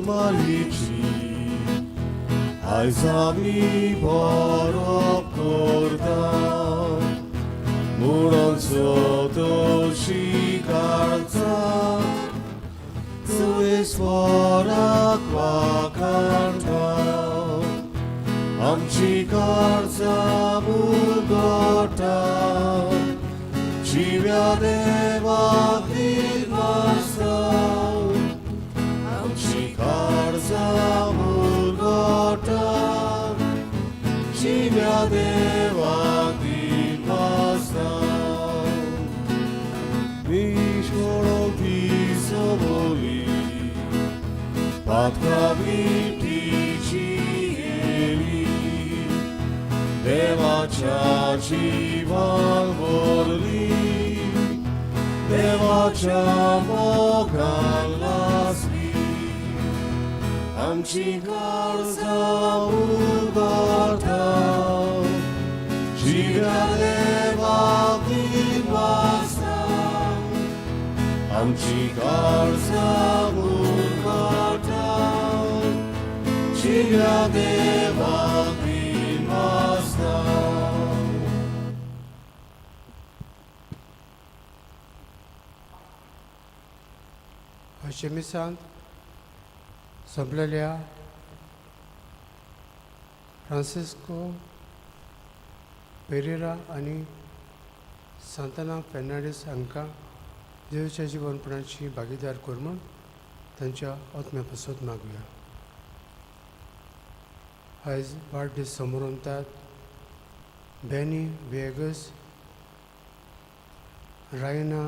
मारीची आयज आमी बरोप करता म्हणून सतोशी काळचा तुवें स्वराक वाखाणटा आमची काळजा मुगोटा जिव्या देवाक दिनवासा आमची काळजा मुगोटा जिव्या देवाक दिनवासा Mishoro Patka vitici eli, Devacia jivan vorli, Devacia mogan lasli, Amci carza ugarta, Jivea deva dinvasta, आमची काळजा उरगाटा जिव्या देवाक दिनवासता. अशें मिसांत सोंपलेल्या फ्रांसिस्को पेरेरा आनी सांताना फेर्नांडीस हांकां देवच्या जिवनपणाची भागीदार कर म्हूण तांच्या आत्म्या पासत मागुया. आयज वाडदीस समोरतात बेनी वेगस, रायना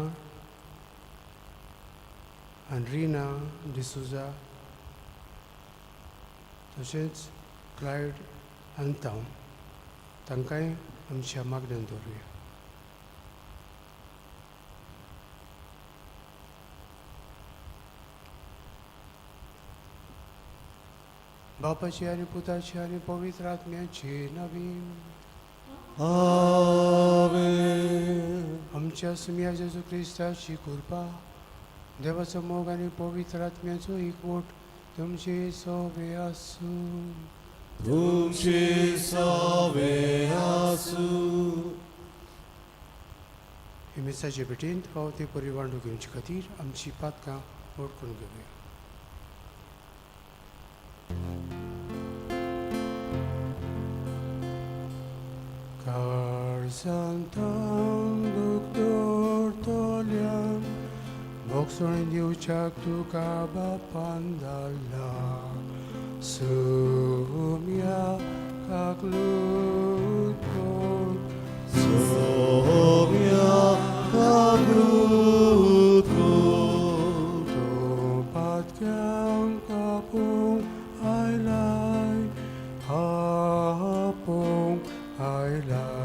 आनी रिना डिसुजा, तशेंच क्लायड अंतांव, तांकांय आमच्या मागण्यान दवरुया. बापाची आनी पुताची आनी पवित्र आत्म्याची नवीन. आमेन. आमच्या सुमया जेजू क्रिस्ताची कृपा, देवाचो मोग आनी पवित्र आत्म्याचो एकवट तुमचे सोबे आसूं. तुमचे सवे आसूं. हे मिसाचे भेटेंत फावो ते परी वांटो घेवचे खातीर आमची पातकां वळखून घेवया. काळजांत दूख दवरतल्यान भोगसण दिवच्याक तुका बापान धाडला, सुम्या काकलूत कोर. सोम्या काकूत कर. तूं पातक्यांक आपोवंक आयलाय, आपोवंक आयलाय,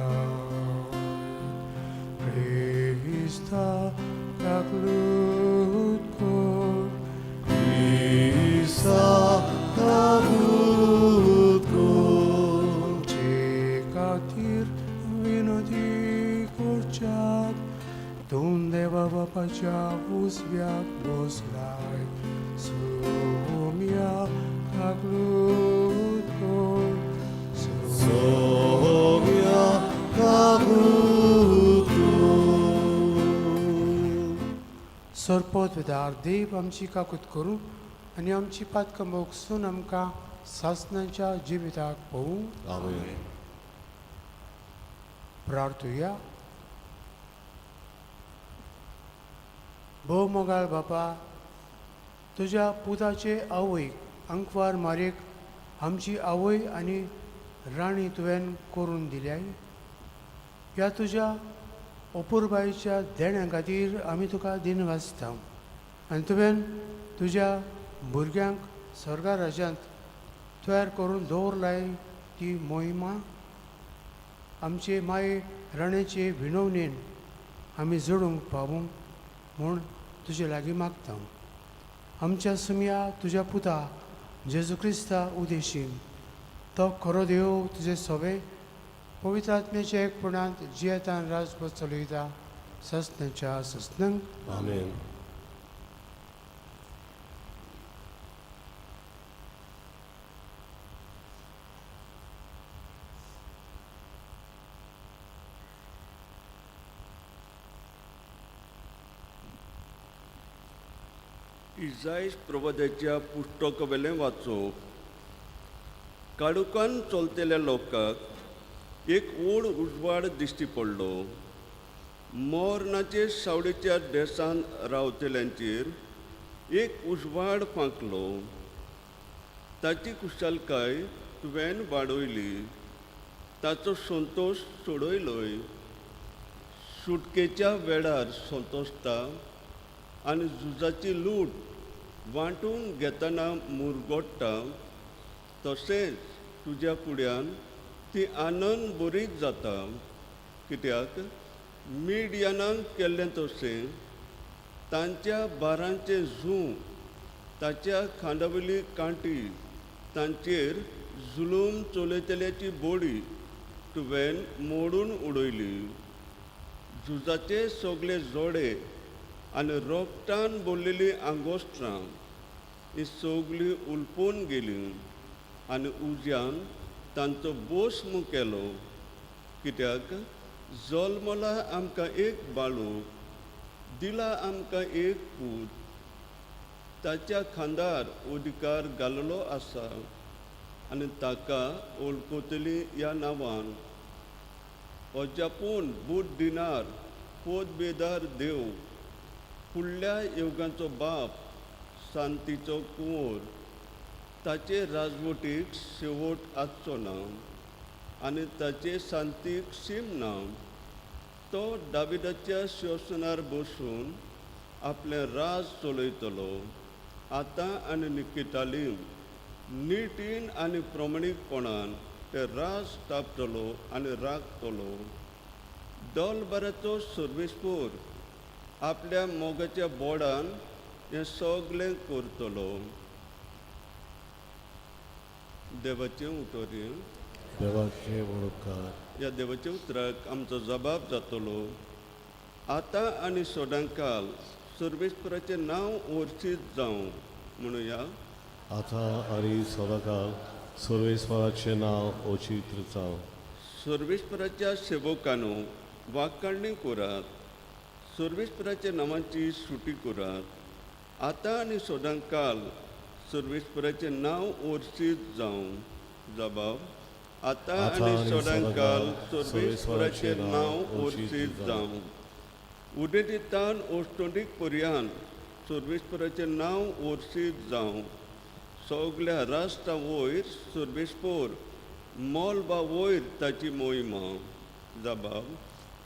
क्रिस्ता काकलूत कोर. क्रिस्ता काकूत कर. आमचे खातीर विनोदी करच्याक तूं देवा बापाच्या उजव्याक बसलाय, सोम्या काकलूत कोर. सोम्या काकूत कर. सरपत वेदार देव आमची काकूत करूं आनी आमची पातकां भोगसून आमकां सासणाच्या जिविताक पळोवं. आमेन. प्रार्थुया. भोव मोगाळ बापा, तुज्या पुताचे आवयक अंकवार मारयेक आमची आवय आनी राणी तुवें करून दिल्याय. ह्या तुज्या अपुरबायेच्या देण्या खातीर आमी तुका दिनवासता आनी तुवें तुज्या भुरग्यांक स्वर्गा राज्यांत तयार करून दवरलाय ती मोहिमा आमचे माये राणेचे विनवणेन आमी जोडूंक पावूंक म्हूण तुजे लागीं मागता. आमच्या सुमया तुज्या पुता जेजू क्रिस्ता उदेशीन, तो खरो देव तुजे सोबे पवित्र आत्म्याच्या एकपणांत जियेतान राजपत चलयता ससनाच्या ससनंक. आमेन. इजायस प्रवाद्याच्या पुस्तकावेलें वाचोवप. काळोखान चलतल्या लोकांक एक व्हड उजवाड दिश्टी पडलो. मरणाचे सावळेच्या देसान रावतल्यांचेर एक उजवाड फांकलो. ताची कुशलकाय तुवें वाडयली, ताचो संतोश सोडयलोय. सुटकेच्या वेळार संतोशता आनी झुजाची लूट वांटून घेतना मुरगोट्टा, तशेंच तुज्या फुड्यान ती आनंद बरीच जाता. कित्याक मिडियानाक केल्लें तशें तांच्या बारांचें जूं, ताच्या खांदावयली कांटी, तांचेर जुलूम चलयतल्याची बोडी तुवें मोडून उडयली. झुजाचे सगळे जोडे आनी रोगटान भरलेलीं आंगोस्त्रां ही सगळीं उलपून गेलीं आनी उज्यान तांचो भस्म केलो. कित्याक जल्मला आमकां एक बाळूक, दिला आमकां एक पूत, ताच्या खांदार अधिकार घाललो आसा आनी ताका वळखतली ह्या नांवान. अजापून बूद दिनार पोतबेदार देव, फुडल्या योगाचो बाप, शांतीचो कुंवर, ताचे राजवटीक शेवट आसचो ना आनी ताचे शांतीक शीम ना. तो दाविदाच्या शिंवासनार बसून आपलें राज चलयतलो, आतां आनी निकिताली निटीन आनी प्रमाणीकपणान ते राज स्थापतलो आनी राखतलो. दोलभराचो सर्वेस्पोर आपल्या मोगाच्या बोडान हें सगळें करतलो. देवाचें उतर. देवाचे उपकार. ह्या देवाच्या उतराक आमचो जबाब जातलो. आतां आनी सदांकाल सर्वेस्पराचें नांव वर्सीत जावं म्हणुया. आतां आनी सदांकाल सर्वेस्वराचें नांव ओचित्र जावं. सर्वेस्पराच्या सेवकांनो, वाकाडणी करात, सर्वेस्पराच्या नांवाची सुटी करात. आतां आनी सदांकाल सर्वेस्पराचें नांव वर्सीत जावं. जबाब. आतां आनी सदांकाल सर्वेस्पराचें नांव वर्सीत जावं. उदेंतीतान ओश्टोंडीक पर्यान सर्वेस्पराचें नांव वर्सीत जावं. सगल्या राष्ट्रा वयर सर्वेस्पोर, मोलबा वयर ताची मोहिमा. जबाब.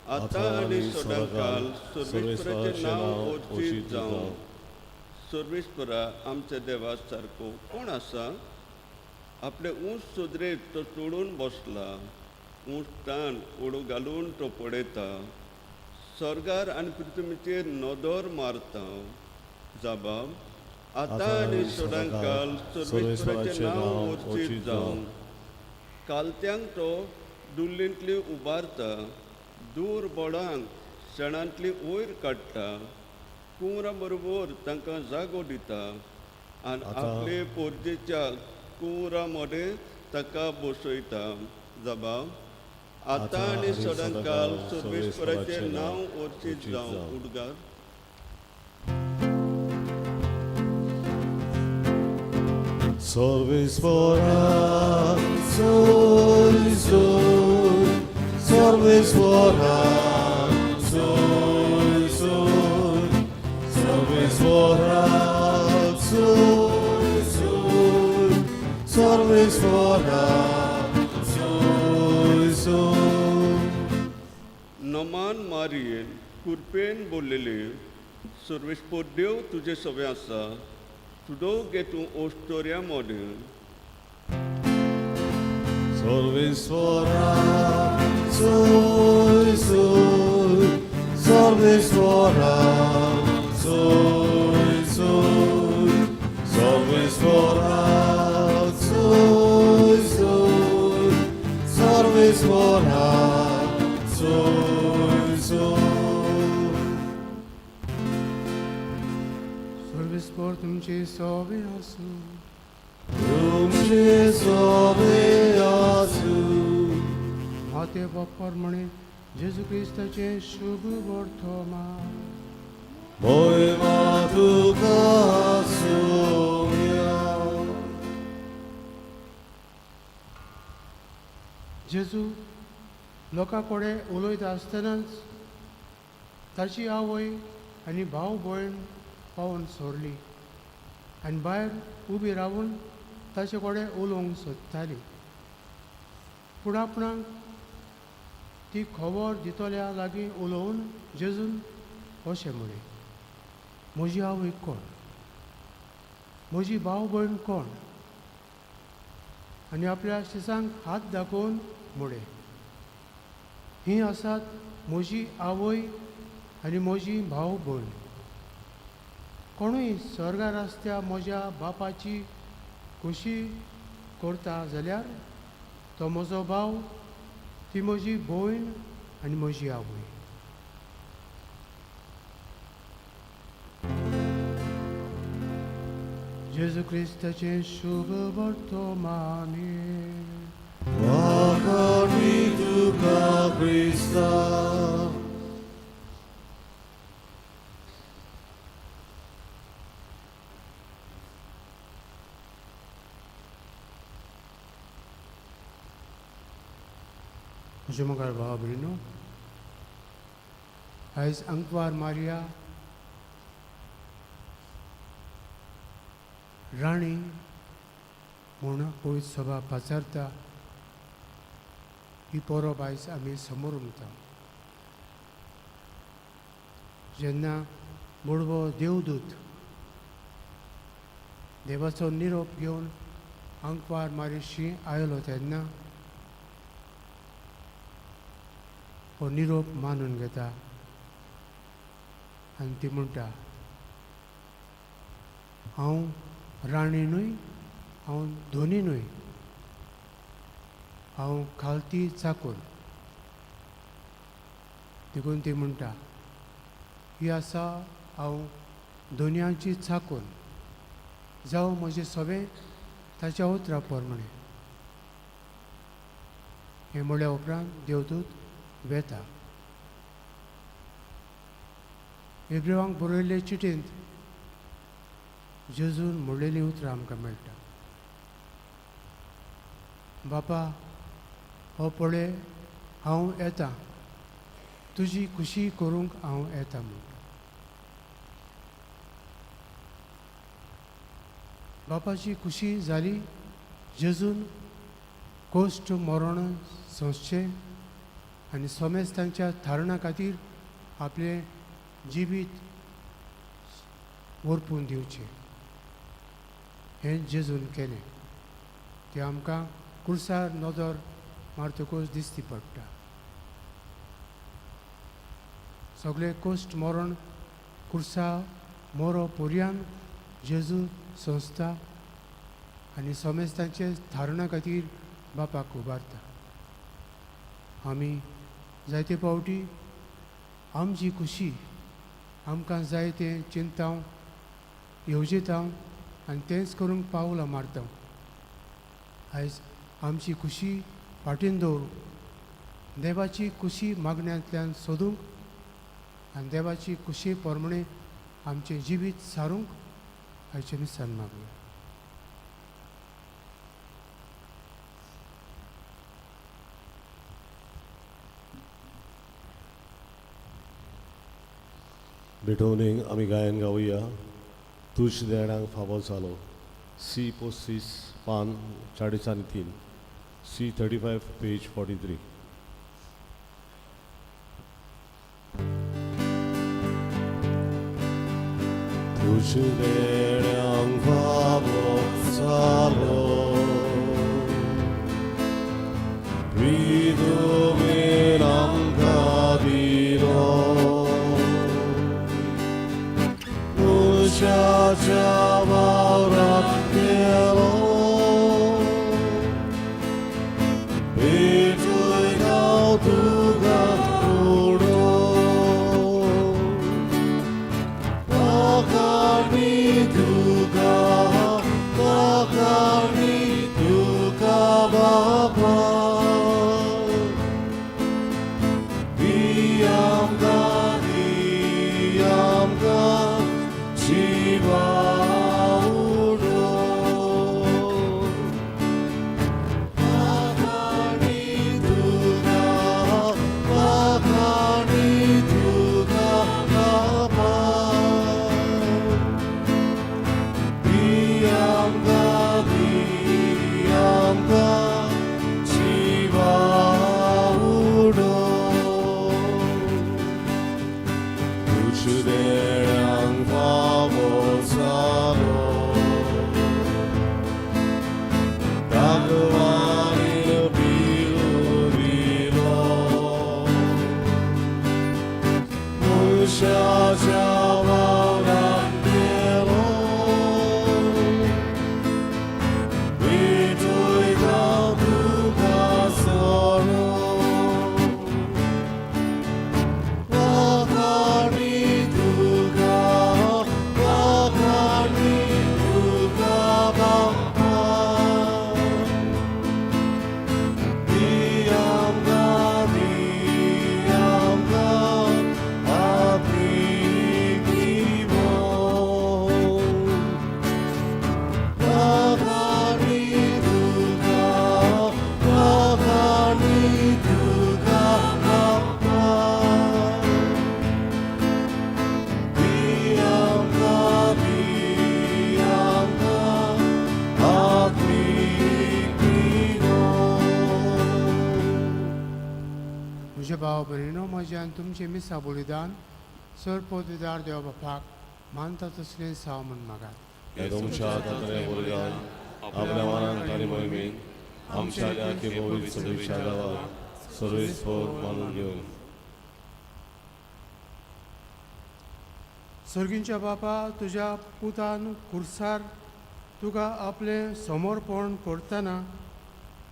आतां आनी सदांकाल सर्वेस्पराचें नांव वर्सीत जावं. सर्वेस्परा आमच्या देवा सारको कोण आसा? आपले ऊंच सदरेत तो चडून बसला, ऊंच ताण उडो घालून तो पळयता, सर्गार आनी पृथ्वीचेर नदर मारता. जबाब. आतां आनी सदांकाल सर्वेस्पराचें नांव वर्सीत जावं. कालत्यांक तो दुल्लींतली उबारता, दूर बोडांक शेणांतली वयर काडटा, कुंवरा बरोबर तांकां जागो दिता आनी आपले पोरजेच्या कुंवरा मदें ताका बसयता. जबाब. आतां आनी सदांकाल सर्वेस्पराचें नांव वर्सीत जावं. उडगार. सर्वेस्वरा सोय सोय, सर्वेस्वरा सोय सोय, सर्वेस्वरा सोय सोय, सर्वेस्वरा सोय सोय. नमान मारयेन कुरपेन बोल्लेले, सर्वेस्पोर देव तुजे सवें आसा, तुजो गे तूं ओश्टोर्या मोदें. सर्वेस्वरा सोय सोय, सर्वेस्वरा सोय सोय, सर्वेस्वरा सोय सोय, सर्वेस्वरा सोय सोय. सर्वेस्पोर तुमचे सोवे आसूं. तुमचे सोवे आसूं. माते बाप्पार म्हणे जेजू क्रिस्ताचें शुभ वर्तमान. मोयमा तुका आसुया. जेजू लोकां कडेन उलयता आसतनाच ताची आवय आनी भाव भयण पावोन सोरली आनी भायर उबी रावून ताचे कडेन उलोवंक सोदताली. पूण आपणाक ती खबर दितल्या लागीं उलोवन जेजून अशें म्हळें, म्हजी आवय कोण, म्हजी भाव भयण कोण? आनी आपल्या शिसांक हात दाखोवन म्हळें, ही आसात म्हजी आवय आनी म्हजी भाव भयण. कोणूय स्वर्गार आसत्या म्हज्या बापाची खोशी करता जाल्यार तो म्हजो भाव, ती म्हजी भयण आनी म्हजी आवय. जेजू क्रिस्ताचें शुभ वर्तमानी. वाखाणी तुका क्रिस्ता. म्हज्या मुखार भाव भयणीनो, आयज आंकवार मारिया राणी म्हूण पवित्र सभा पाचारता. ही परब आयज आमी समोर उरता. जेन्ना बोडवो देवदूत देवाचो निरोप घेवन आंकवार मारिशी आयलो तेन्ना हो निरोप मानून घेता आनी ती म्हणटा, हांव राणी न्हय, हांव धोनी न्हय, हांव खालती चाकूर. देखून ती म्हणटा, ही आसा हांव दोनयांची चाकूर, जावं म्हजें सगळें ताच्या उतरा प्रमाणें. हें म्हळ्या उपरांत देवदूत वेता. एब्रेवांक बरयल्ले चिटींत जेजून म्हणलेलीं उतरां आमकां मेळटा. बापा, हो पळय हांव येता, तुजी खुशी करूंक हांव येता म्हणटा. बापाची खुशी जाली जेजून कोश्ट मरण सोंसचें आनी समेस्तांच्या थारणा खातीर आपलें जिवीत ओर्पून दिवचें हें जेजून केलें. तें आमकां कुर्सार नदर मारतकूच दिश्टी पडटा. सगळे कोश्ट मरण कुर्सा मोरो पोरयान जेजू संस्था आनी समेस्तांचे थारणा खातीर बापाक उबारता. आमी जायते फावटी आमची खुशी आमकां जाय तें चिंताव येवजिताव आनी तेंच करूंक पावलां मारता. आयज आमची खुशी फाटीन दवरूं, देवाची खुशी मागण्यांतल्यान सोदूंक आनी देवाची खुशी प्रमाणें आमचें जिवीत सारूंक आयचें मिसान मागूया. भेटवणेक आमी गायन गावया तुज देणांक फावो जालो. सी 25 पान 43, C 35 page 43. तुज देण्यांक फावो जालो, विधुमेन आमकां दिलो, मनशाच्या वावराक गेलो, पेटूय हांव तुका उडो, वाखाणी तुका. भाव भयणीनो म्हज्यान तुमचें मिसा बलिदान सर पदवीदार देव बापाक मानता तसलें साव म्हूण मागात. हे तुमच्या हातांतलें बलिदान आपल्या मनान आनी मोहिमेन आमच्या आनी पवित्र सभेच्या देवाक सर्वेस्पर मानून घेवन. सर्गींच्या बापा, तुज्या पुतान कुर्सार तुका आपलें समर्पण करतना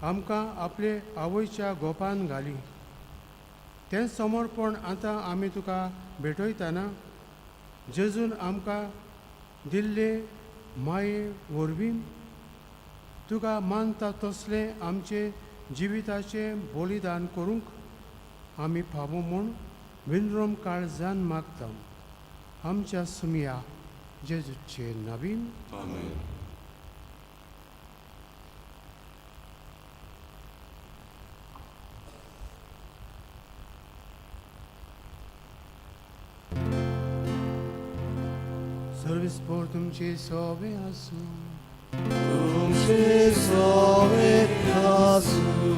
आमकां आपले आवयच्या गोपान घाली. तें समर्पण आतां आमी तुका भेटयतना जेजून आमकां दिल्ले माये वरवीं तुका मानता तसलें आमचें जिविताचें बलिदान करूंक आमी फावो म्हूण विनरोम काळजान मागता. आमच्या सुमया जेजूचे नवीन. आमेन. सर्वीस पोर तुमची सोबे आसूं. तुमचे सोबे आसूं.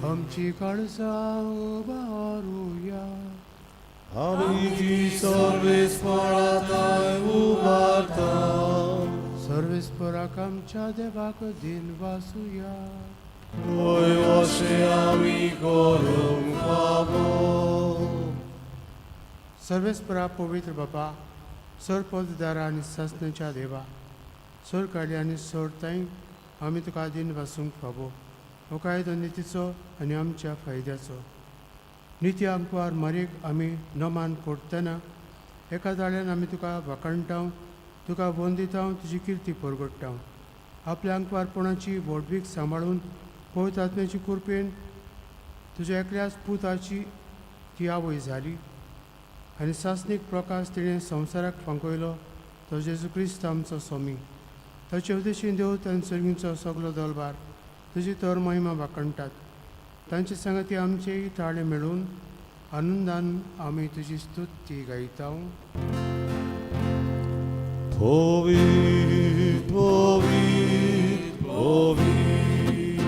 आमची काळजां उबारुया. आमी ती सर्वेस्पराताय उबारता. सर्वेस्पराक आमच्या देवाक दिन वासुया. वय अशें आमी करूंक फावो. सर्वेस्परा पवित्र बाबा, सर पददारा आनी सासण्याच्या देवा, सर काडली आनी सर ताई आमी तुका दिन वासूंक फावो. हो कायदो नितीचो आनी आमच्या फायद्याचो. निती आमकार मारीक आमी नमान करतना एका दाळ्यान आमी तुका वाखाणटाव, तुका वंदिताव, तुजी किर्ती परगडटाव. आपल्या आंकवारपणाची व्हडवीक सांबाळून पवित्र आत्म्याची कृपेन तुज्या एकल्याच पुताची ती आवय जाली आनी सासणीक प्रकाश तिणें संवसाराक फांकयलो तो जेजू क्रिस्त आमचो स्वामी. ताचे उद्देशीन देव तांचे सर्गींचो सगलो दलबार तुजी तर महिमा वाखाणटात. तांचे सांगाती आमचेय ताळे मेळून आनंदान आमी तुजी स्तुती गायता. पवित्र पवित्र पवित्र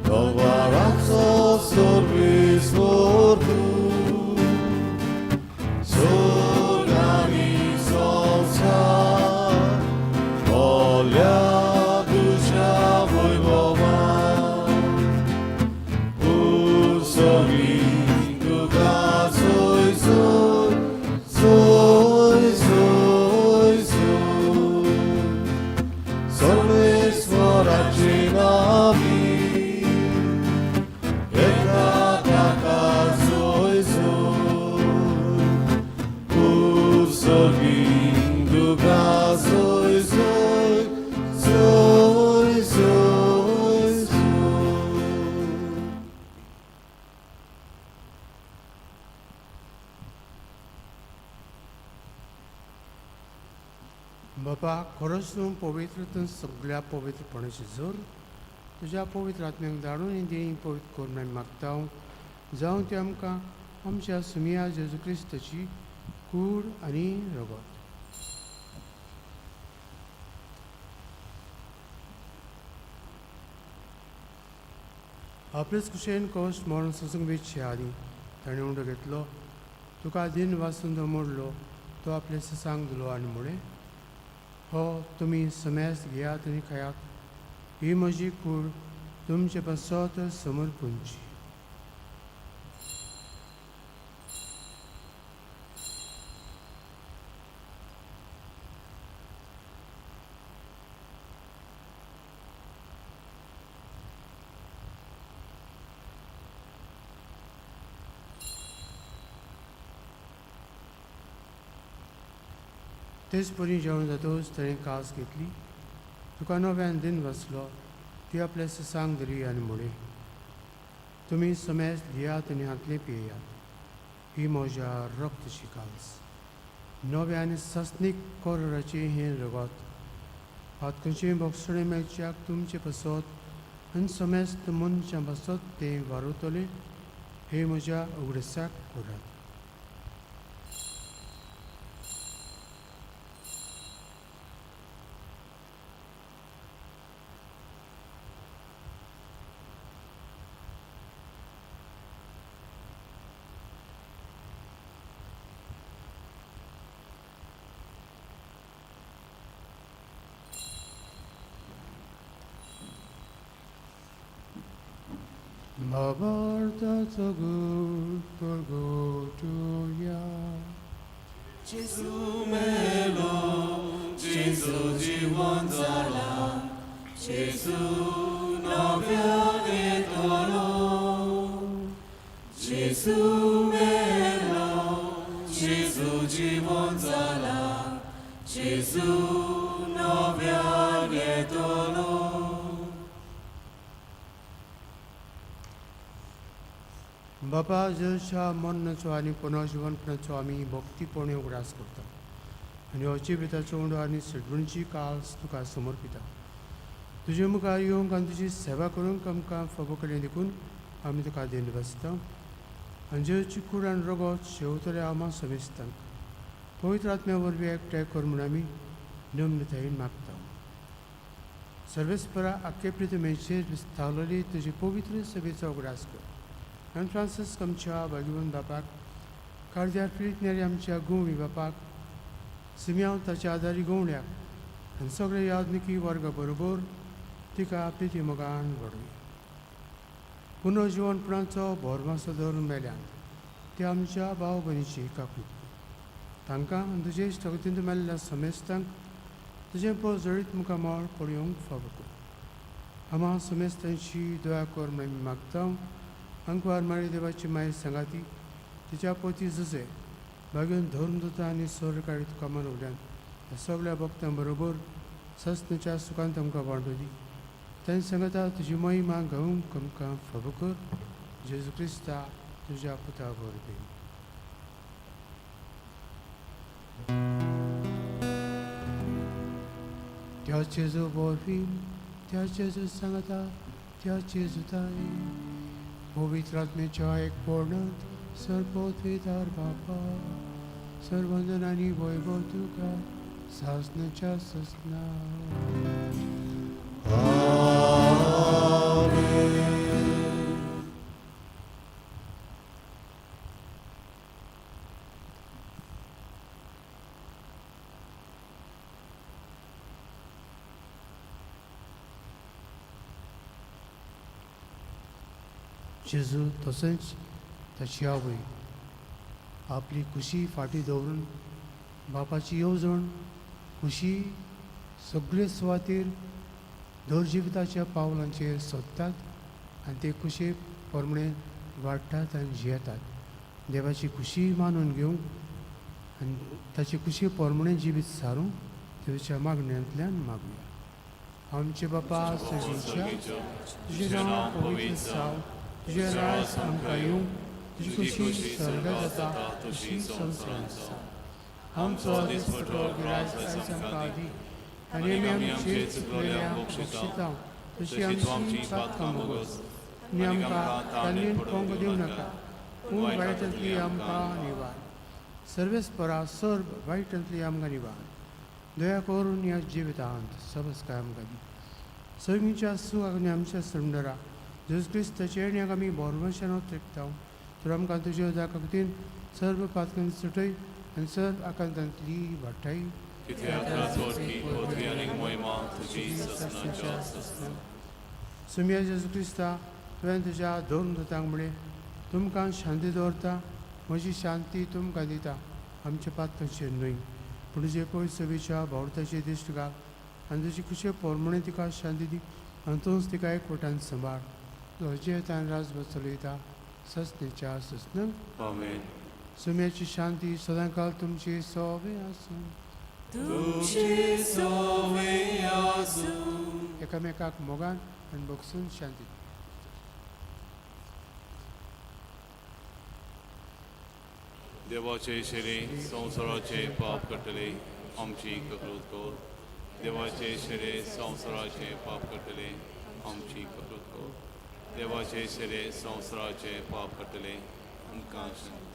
दरबाराचो सर्वेस्पर तूं, स्वर्ग आनी संवसार भरल्या तुज्या वैभवान. उत्सवी तुका सोय सोय सोय सोय सोय सर्वेस्पराचे नावी येता ताका सोय सोय. उत्सवी तुका सोय सोय सोय सोय सोय. बाबा, खरोच तूं पवित्र, तूं सगळ्या पवित्रपणाची जोर तुज्या पवित्र आत्म्याक धाडून ही देणी पवित्र करून आमी मागता. जावं ती आमकां आमच्या सुमिया जेजू क्रिस्ताची कूड आनी रगत. आपलेच कुशेन कश्ट मरण सोसूंक वेचचे आदीं ताणें उंडो घेतलो, तुका दिन वासून तो मोडलो, तो आपले ससांक दिलो आनी म्हळें, हो तुमी समेस्त घेयात आनी खायात, ही म्हजी कूड तुमचे पासत समर्पूंची. तेच परी जेवण जातकच ताणें कास घेतली, तुका नव्यान दिन बसलो, ती आपल्या ससांक दिली आनी म्हळें, तुमी समेस्त घेयात आनी हांतलें पियेयात, ही म्हज्या रक्तची कास, नव्या आनी सासणीक कोराचें हें रगत, पातकांचें भोगसणें मेळच्याक तुमचे पासत आनी समेस्त मनशां पासत तें वारवतलें, हें म्हज्या उगडसाक करात. भावार्थाचो गूट परगटुया. Gesù melo, Gesù जिवन जाला, Gesù नव्यान येतलो. Gesù melo, Gesù जिवन जाला, Gesù नव्यान येतलो. बापा, जेजूच्या मरणाचो आनी पुनर्जिवनपणाचो आमी भक्तीपणे उगडास करता आनी हो जिविताचो उंडो आनी सिडवणची काल्स तुका समर्पिता. तुजे मुखार येवंक आनी तुजी सेवा करूंक आमकां फावो केलें देखून आमी तुका देन बसता. आनी जेजूची कूड आनी रगत शेवतल्या आमा समेस्तांक पवित्र आत्म्या वरवीं एकठांय कर म्हूण आमी नम्रतायेन मागता. सर्वेस्परा, आख्खे पृथ्वीचेर विस्तावलेली तुजी पवित्र सभेचो उगडास कर आनी फ्रांसिस्क आमच्या भाग्यवंत बापाक, कार्द्यार फिरीत नेरी आमच्या गोवणी बापाक, सिम्यांव ताच्या आदारी गोवण्याक आनी सगळे याज्ञिकी वर्गा बरोबर तिका प्रिती मोगान घडोवया. पुनर्जिवनपणाचो भरमासो धरून मेल्यान ते आमच्या भाव भयणीची काकूत कर. तांकां आनी तुजे इश्टागतींत मेल्ल्या समेस्तांक तुजें जळीत मुखामळ पळोवंक फावो कर. आमा समेस्तांची दया कर म्हूण आमी मागता. अंकवार मारी देवाची माय सांगाती, तिच्या पोती जुजे बागेवन धर्मदूता आनी सरकारी तुका मनवल्यान ह्या सगळ्या भक्तां बरोबर सस्नेच्या सुखांत आमकां वांटो दी. तांचे सांगता तुजी महिमा गावंक आमकां फावो कर. जेजू क्रिस्ता तुज्या पुता वरवीं. त्या जेजू वरवीं, त्या जेजू सांगता, त्या जेजू ताई, पवित्र आत्म्याच्या एकपणांत सर्वोत्विदार बापा, सर्वंदन आनी वैभव तुका सासणाच्या ससना. आमेन. जेजू तशेंच ताची आवय आपली खुशी फाटीं दवरून बापाची येवजण खुशी सगळे सुवातेर दर जिविताच्या पावलांचेर सोदतात आनी ते खुशे प्रमाणे वाडटात आनी जियेतात. देवाची खुशी मानून घेवंक आनी ताची खुशी प्रमाणे जिवीत सारूंक देवाच्या मागण्यांतल्यान मागुया. आमचे बापा सर्गीच्या, तुजें नांव पवित्र जावं, तुजें राज आमकां येवं, तुजी खुशी स्वर्गात जाता तशी संवसारांत जावं. आमचो दिसपटो गिरास आयज आमकां दी आनी आमी आमचे चुकलेल्यांक बक्षिता तशी आमची पातकां भोगस आनी आमकां तांदीन पडोवंक दिवं नाका, पूण वायटांतली आमकां निवार. सर्वेस्परा, सर्व वायटांतली आमकां निवार. दया करून ह्या जिवितांत सबस्काय आमकां दी. सगळींच्या सुख आनी आमच्या सुंदरा जेजू क्रिस्ताचे येण्याक आमी बोरवशान त्रिकता. तर आमकां तुज्या दाखतीन सर्व पातकांनी सुटय आनी सर्व आकांतांतली वाटाय. कित्याक चोरकी पृथ्वी आनी महिमा तुजी ससनाच्या ससना. सुमिया जेजू क्रिस्ता, तुवें तुज्या दोन दुतांक म्हळें, तुमकां शांती दवरता, म्हजी शांती तुमकां दिता. आमच्या पातकांचेर न्हय, पूण तुजे पय सभेच्या भावर्थाची दिश्ट घाल आनी तुजी खुशे पोरमणे तिका शांती दी आनी तूंच तिका एकवटान सांबाळ, जो जियेता आनी राजभर चलयता ससनेच्या ससन. आमेन. सुम्याची शांती सदांकाल तुमची सोवे आसूं. तुमचे सोवे आसूं. एकामेकाक मोगान आनी भोगसून शांती. देवाचे शेरे, संवसाराचे पाप काडटले, आमची ककृत कर. देवाचे शेरे, संवसाराचे पाप काडटले, आमची ककृत कर. देवाचे शेरे, संवसाराचे पाप काडटले, आमकां शांती.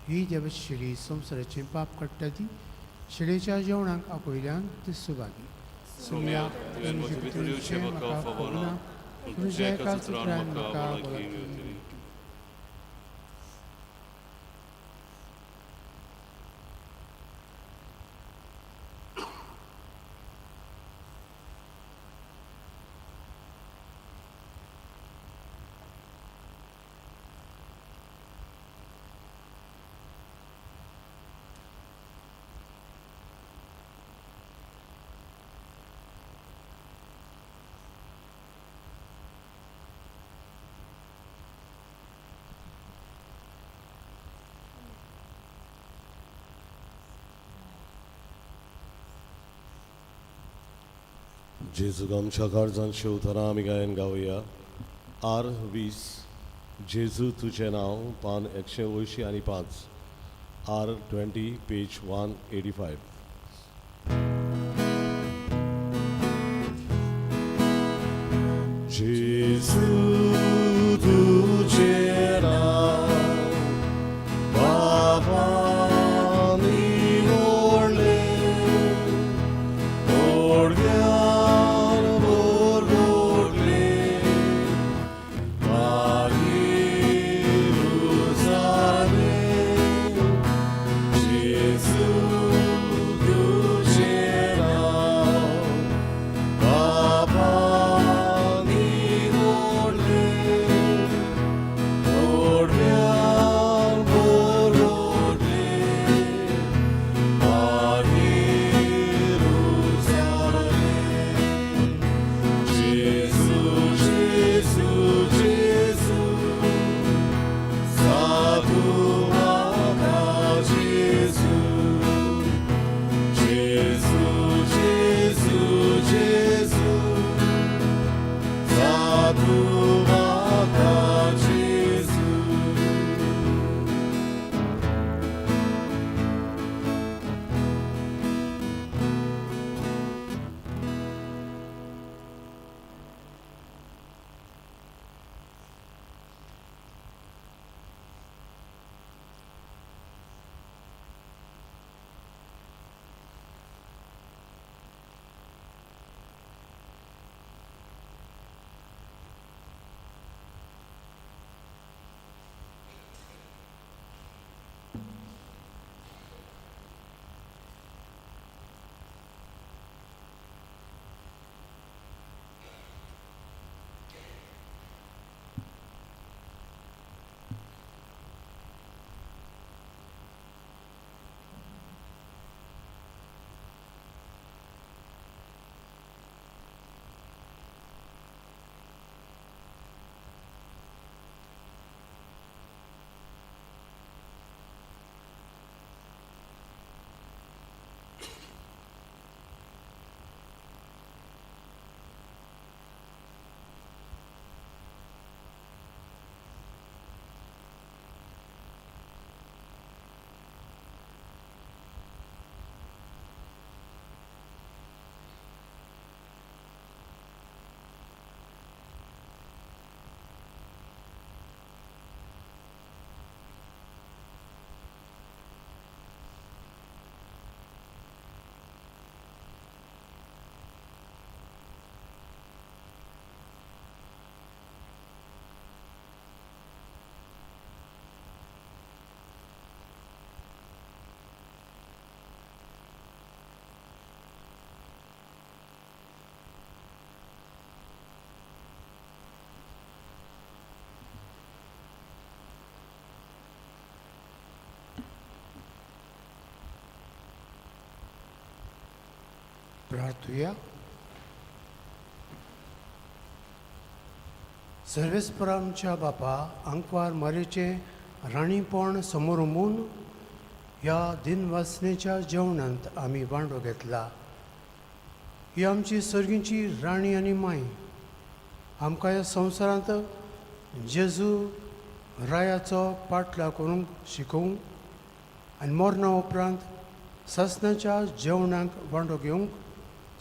ही देवाची शेळी, संवसाराचें पाप काडटा ती शेळयेच्या जेवणाक आपयल्यान ती सुभागी. सोम्या, तुवें म्हजे भितर येवचें म्हाका फावना, पूण तुज्या एका उतरान म्हाका भलायकी मेळटली. जेजूक आमच्या काळजान शेवतना आमी गायन गावया. आर 20, जेजू तुजें नांव, पान 185, आर 20, पेज 185. जेजू तुजें नांव बाबा निवडलें, ओडग्यान बोरबोडलें, मागीर उजालें. जेजू तुजें नांव बाबा निवडलें, ओडग्यान बोरबोडलें, मागीर उजालें. जेजू जेजू जेजू, साधू म्हाका जेजू. जेजू जेजू जेजू, साधू म्हाका जेजू. प्रार्थुया. सर्वेस्परामच्या बापा, आंकवार मारेचें राणीपण समोर म्हूण ह्या दिनवासनेच्या जेवणांत आमी वांटो घेतला. ही आमची सर्गींची राणी आनी माय आमकां ह्या संवसारांत जेजू रायाचो पाटलाव करूंक शिकोवंक आनी मरणा उपरांत सासणाच्या जेवणाक वांटो घेवंक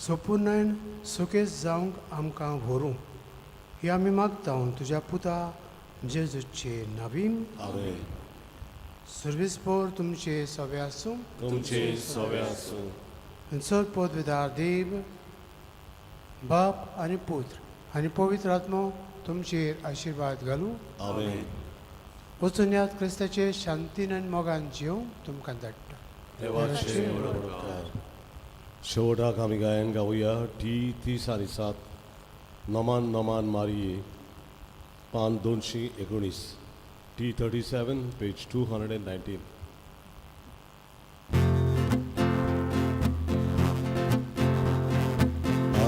सोपुर्णायन सुखेस्त जावंक आमकां व्हरूं, ही आमी मागता तुज्या पुता जेजूचे नावीन. आमेन. सर्वेस्पोर तुमचे सवे आसूं. तुमचे सवे आसूं. आनी सर पदवेदार देव बाप आनी पुत्र आनी पवित्र आत्मो तुमचेर आशिर्वाद घालूं. आमेन. वचून यात, क्रिस्ताचे शांतीन आनी मोगान जिव तुमकां धाडटा. देवाचे व्हड उपकार. शेवटाक आमी गायन गावया टी 37, नमान नमान मारिये, पान 219, T 37, page 219.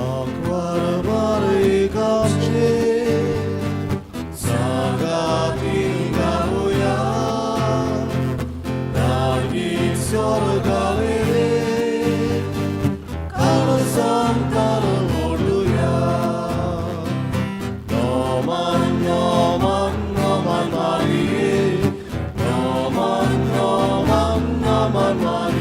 आंकवार बारीक आमचे सांगाती गावया, लागीं स्वर्गावेले काळजांतार ओडुया. नमान नमान नमान मारिये, नमान नमान नमान मारिये.